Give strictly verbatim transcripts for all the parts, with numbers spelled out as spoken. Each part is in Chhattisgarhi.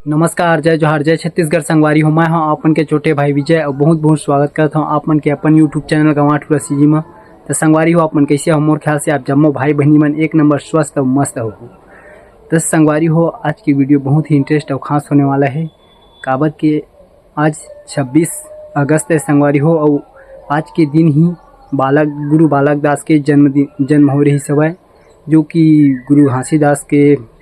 नमस्कार, जय जोहार, जय छत्तीसगढ़ संगवारी हो। मैं हूं अपन के छोटे भाई विजय और बहुत बहुत स्वागत करत हूं आप मन के अपन YouTube चैनल गंवार ठुरा सीजी म। तो संगवारी हो, आप मन कैसे हो? मोर ख्याल से आप जम्मो भाई बहनी मन एक नंबर स्वस्थ और मस्त हो। तो संगवारी हो, आज की वीडियो बहुत ही इंटरेस्ट और खास होने वाला है, काबर के आज छब्बीस अगस्त है संगवारी हो, और आज के दिन ही बालक गुरु बालक दास के जन्मदिन, जन्म हो रहिस हवय, जो कि गुरु घासीदास के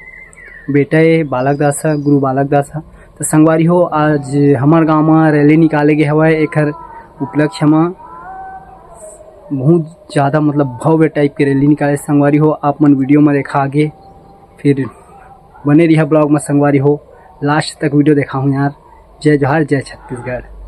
बेटा ए बालक दास ह, गुरु बालक दास ह। तो संगवारी हो, आज हमर गांव म रैली निकाले गे हवय, एखर उपलक्ष्य म बहुत ज़्यादा, मतलब, भव्य टाइप के रैली निकाले। संगवारी हो, आप मन वीडियो म देखा आगे, फिर बने रिहा ब्लॉग म संगवारी हो, लास्ट तक वीडियो देखाहूँ यार। जय जोहार, जय छत्तीसगढ़।